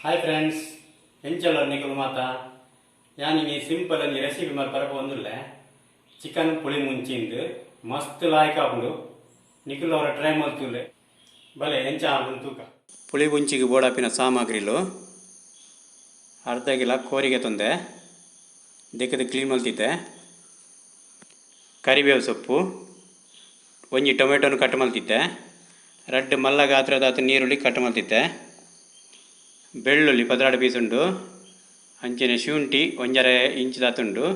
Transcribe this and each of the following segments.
Hi friends, ಎಂಚಲ ನಿಕುಲು ಮಾತ? ಯಾನ್ ಇನಿ ಸಿಂಪಲ್ ಒಂಜಿ ರೆಸಿಪಿ ಮಲ್ಪರೆ ಪೋವೊಂದುಲ್ಲೆ. ಚಿಕನ್ ಪುಳಿ ಮುಂಚಿಂದ್ ಮಸ್ತ್ ಲಾಯ್ಕ್ ಆಪುಂಡು. ನಿಕುಲು ಒರ ಟ್ರೈ ಮಲ್ತುಲೆ. ಬಲೆ, ಎಂಚ ಆಪುಂಡು ತೂಕ. ಪುಳಿ ಮುಂಚಿಗ್ ಬೋಡಾಪಿನ ಸಾಮಗ್ರಿಲು: ಅರ್ಧ ಕಿಲ ಕೋರಿಗೆ ತೊಂದೆ, ದೆಕ್ಕದ ಕ್ಲೀನ್ ಮಲ್ತಿದ್ದೆ. ಕರಿಬೇವು ಸೊಪ್ಪು, ಒಂಜಿ ಟೊಮೆಟೊನು ಕಟ್ ಮಲ್ತಿದ್ದೆ. ರಡ್ಡ್ ಮಲ್ಲ ಗಾತ್ರದಾತ್ ನೀರುಳ್ಳಿ ಕಟ್ ಮಲ್ತಿದ್ದೆ. ಬೆಳ್ಳುಳ್ಳಿ 12 ಪೀಸ್ ಉಂಡು. ಅಂಚನೆ ಶುಂಠಿ ಒಂಜರೆ ಇಂಚ್ ದಾತ್ ಉಂಡು.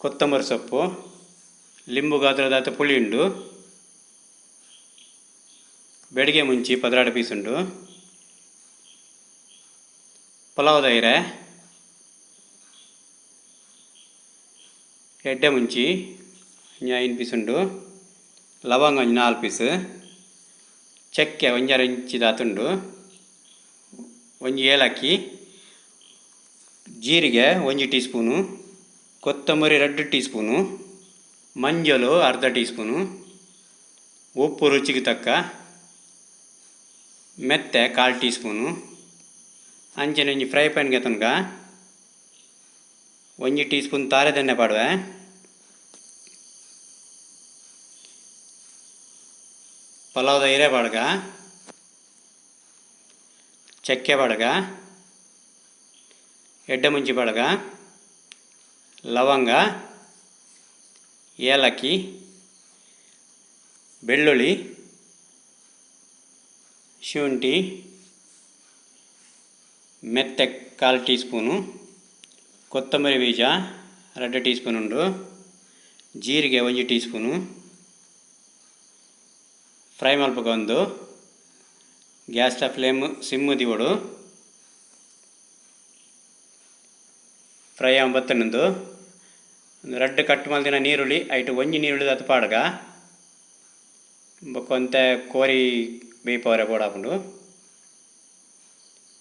ಕೊತ್ತಂಬರಿ ಸೊಪ್ಪು, ಲಿಂಬು ಗಾತ್ರದಾತ್ ಪುಳಿ ಉಂಡು. ಬೆಡಿಗೆ ಮುಂಚಿ 12 ಪೀಸ್ ಉಂಡು. ಪಲಾವ್ ಇರೆ, ಎಡ್ಡೆ ಮುಂಚಿ 5 ಪೀಸ್ ಉಂಡು. ಲವಂಗ ಒಂಜಿ 4 ಪೀಸ್. ಚಕ್ಕೆ ಒಂಜರೆ ಇಂಚಿ ದಾತುಂಡು. ಒಂಜಿ ಏಲಕ್ಕಿ, ಜೀರಿಗೆ 1 ಟೀ ಸ್ಪೂನು, ಕೊತ್ತಂಬರಿ 2 ಟೀ ಸ್ಪೂನು, ಮಂಜಲು ಅರ್ಧ ಟೀ ಸ್ಪೂನು, ಉಪ್ಪು ರುಚಿಗೆ ತಕ್ಕ, ಮೆತ್ತೆ ಕಾಲು ಟೀ ಸ್ಪೂನು. ಅಂಚನೆ ಒಂಜಿ ಫ್ರೈ ಪ್ಯಾನ್ ಗೆತೊನ್ಗ. 1 ಟೀ ಸ್ಪೂನ್ ತಾರೆದೆಣ್ಣೆ ಪಾಡುವೆ. ಪಲಾವ್ದ ಇರೆ ಪಾಡ್ಗ, ಚಕ್ಕೆ ಪಾಡ್ಗ, ಎಡ್ಡೆ ಮುಂಚಿ ಪಾಡ್ಗ, ಲವಂಗ, ಏಲಕ್ಕಿ, ಬೆಳ್ಳುಳ್ಳಿ, ಶುಂಠಿ, ಮೆತ್ತೆ ಕಾಲು ಟೀ ಸ್ಪೂನು, ಕೊತ್ತಂಬರಿ ಬೀಜ 2 ಟೀ ಸ್ಪೂನ್ ಉಂಡು, ಜೀರಿಗೆ 1 ಟೀ ಸ್ಪೂನು. ಫ್ರೈ ಮಲ್ಪುಗ ಒಂದು. ಗ್ಯಾಸ್ದ ಫ್ಲೇಮ್ ಸಿಮ್ ದಿವೊಡು. ಫ್ರೈ ಆವೊಂದು ಬತ್ತುಂಡು. ರಡ್ಡ್ ಕಟ್ ಮಲ್ದಿನ ನೀರುಳ್ಳಿ, ಐಟ್ ಒಂಜಿ ನೀರುಳ್ಳಿ ದಾತ್ ಪಾಡ್ಗ. ಬೊಕ ಒಂತೆ ಕೋರಿ ಬೇಯಿಪವರೆ ಬೋಡಾಪುಂಡು.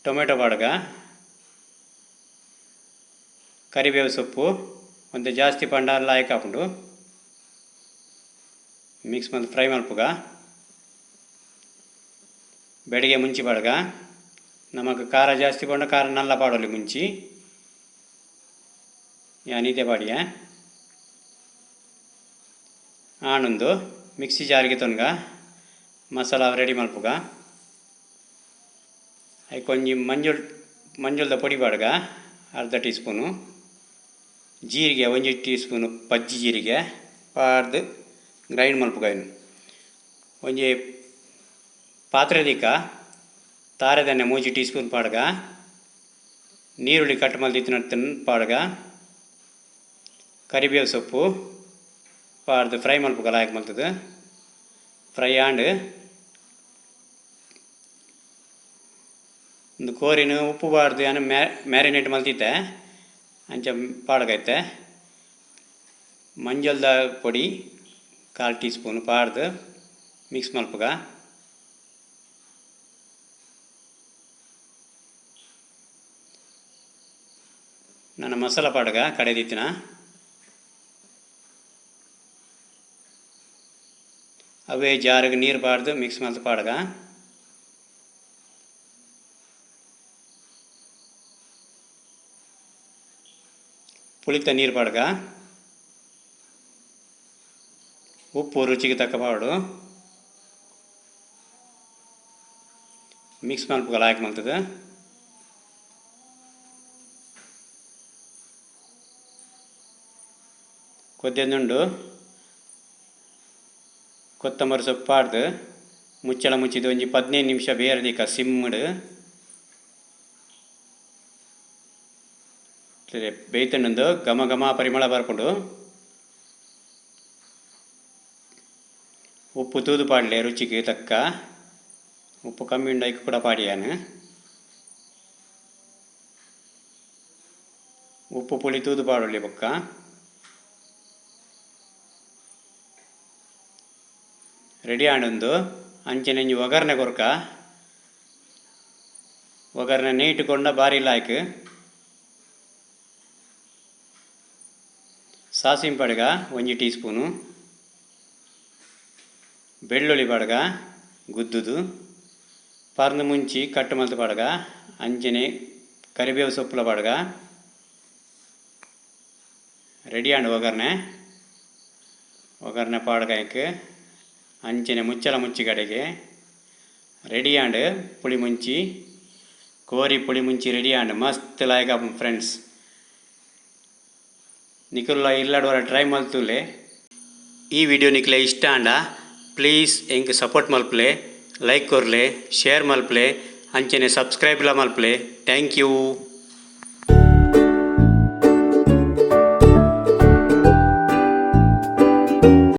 ಟೊಮೆಟೊ ಪಾಡ್ಗ. ಕರಿಬೇವು ಸೊಪ್ಪು ಒಂತೆ ಜಾಸ್ತಿ ಪಂಡ ಲಾಯ್ಕ್ ಆಪುಂಡು. ಮಿಕ್ಸ್ ಮಲ್ತ್ ಫ್ರೈ ಮಲ್ಪುಗ. ಬೆಡಿಗೆ ಮುಂಚಿ ಪಾಡ್ಗ. ನಮಕ್ ಖಾರ ಜಾಸ್ತಿ ಪಂಡ ಖಾರ ನಲ್ಲ ಪಾಡೊಲಿ ಮುಂಚಿ. ಯಾನ್ ಈತೆ ಪಾಡಿಯೆ. ಆಣುಂದು ಮಿಕ್ಸಿ ಜಾರ್ ಗೆತೊನ್ಗ. ಮಸಾಲ ರೆಡಿ ಮಲ್ಪುಗ. ಐಕ್ ಒಂಜಿ ಮಂಜೊಲ್, ಮಂಜೊಲ್ದ ಪೊಡಿ ಪಾಡ್ಗ ಅರ್ಧ ಟೀ ಸ್ಪೂನು. ಜೀರಿಗೆ 1 ಟೀ ಸ್ಪೂನು, ಪಜ್ಜಿ ಜೀರಿಗೆ ಪಾಡ್ದ್ ಗ್ರೈಂಡ್ ಮಲ್ಪುಗ. ಐನ್ ಒಂಜಿ ಪಾತ್ರೆ ದೀಕ. ತಾರೆದೆಣ್ಣೆ 3 ಟೀ ಸ್ಪೂನ್ ಪಾಡ್ಗ. ನೀರುಳ್ಳಿ ಕಟ್ ಮಲ್ದಿತ್ತಿನ ಪಾಡ್ಗ. ಕರಿಬೇವು ಸೊಪ್ಪು ಪಾಡ್ದ್ ಫ್ರೈ ಮಲ್ಪುಗ. ಲಾಯ್ಕ್ ಮಲ್ತುದು ಫ್ರೈ ಆಂಡ್. ಉಂದು ಕೋರಿನ್ ಉಪ್ಪು ಪಾಡ್ದ್ ಯಾನ್ ಮ್ಯಾರಿನೇಟ್ ಮಲ್ತಿತ್ತೆ, ಅಂಚ ಪಾಡ್ಗ. ಇತ್ತೆ ಮಂಜಲ್ದ ಪೊಡಿ ಕಾಲ್ ಟೀ ಸ್ಪೂನ್ ಪಾಡ್ದ್ ಮಿಕ್ಸ್ ಮಲ್ಪುಗ. ನನ ಮಸಾಲ ಪಾಡ್ಗ ಕಡೆದಿತ್ತಿನ. ಅವೇ ಜಾರುಗ್ ನೀರ್ ಪಾಡ್ದ್ ಮಿಕ್ಸ್ ಮಲ್ತ್ ಪಾಡ್ಗ. ಪುಳಿತ ನೀರ್ ಪಾಡ್ಗ. ಉಪ್ಪು ರುಚಿಗೆ ತಕ್ಕ ಪಾಡೊಡು. ಮಿಕ್ಸ್ ಮಲ್ಪುಗ ಲಾಯ್ಕ್ ಮಲ್ತುದು. ಕೊದ್ದೆಂದುಂಡು. ಕೊತ್ತಂಬರಿ ಸೊಪ್ಪು ಪಾಡ್ದ್ ಮುಚ್ಚಳ ಮುಚ್ಚಿದ್ ಒಂಜಿ 15 ನಿಮಿಷ ಬೇಯರೆ ದೀಕ ಸಿಮ್ಡ್. ಬೇಯ್ತುಂಡು, ಘಮ ಘಮ ಪರಿಮಳ ಬರ್ಪುಂಡು. ಉಪ್ಪು ತೂದು ಪಾಡ್ಲೆ ರುಚಿಗ್ ತಕ್ಕ. ಉಪ್ಪು ಕಮ್ಮಿ ಉಂಡು, ಐಕ್ ಕೂಡ ಪಾಡಿಯಾನ್. ಉಪ್ಪು ಪುಳಿ ತೂದು ಪಾಡೊಲಿ ಬೊಕ್ಕ. ರೆಡಿ ಆಂಡ್. ಅಂಚನೆ ಒಂಜಿ ಒಗ್ಗರಣೆ ಕೊರ್ಕ. ಒಗ್ಗರಣೆ ನೀಟ್ ಕೊರ್ಂಡ ಬಾರಿ ಲಾಯ್ಕ್. ಸಾಸಿಮೆ ಪಾಡ್ಗ 1 ಟೀ ಸ್ಪೂನು. ಬೆಳ್ಳುಳ್ಳಿ ಪಾಡ್ಗ ಗುದ್ದುದು. ಪರ್ಂದ್ ಮುಂಚಿ ಕಟ್ ಮಲ್ತ್ ಪಾಡ್ಗ, ಅಂಚನೆ ಕರಿಬೇವು ಸೊಪ್ಪುಲ ಪಾಡ್ಗ. ರೆಡಿ ಆಂಡ್ ಒಗ್ಗರಣೆ. ಒಗ್ಗರಣೆ ಪಾಡ್ಗ ಐಕ್ ಅಂಚನೆ ಮುಚ್ಚಳ ಮುಚ್ಚಿ ಕಡೆಗೆ ರೆಡಿ ಆಂಡ್ ಪುಳಿ ಮುಂಚಿ. ಕೋರಿ ಪುಳಿ ಮುಂಚಿ ರೆಡಿ ಆಂಡ್. ಮಸ್ತ್ ಲಾಯ್ಕ್ ಆಪುಂಡು ಫ್ರೆಂಡ್ಸ್. ನಿಕುಲ್ಲ ಇಲ್ಲಡ್ ಒರ ಟ್ರೈ ಮಲ್ತುಲೆ. ಈ ವಿಡಿಯೋ ನಿಕ್ಲೆ ಇಷ್ಟ ಆಂಡ ಪ್ಲೀಸ್ ಎಂಕ್ ಸಪೋರ್ಟ್ ಮಲ್ಪುಲೆ, ಲೈಕ್ ಕೊರ್ಲೆ, ಶೇರ್ ಮಲ್ಪುಲೆ, ಅಂಚನೆ ಸಬ್ಸ್ಕ್ರೈಬ್ ಲ ಮಲ್ಪುಲೆ. Thank you.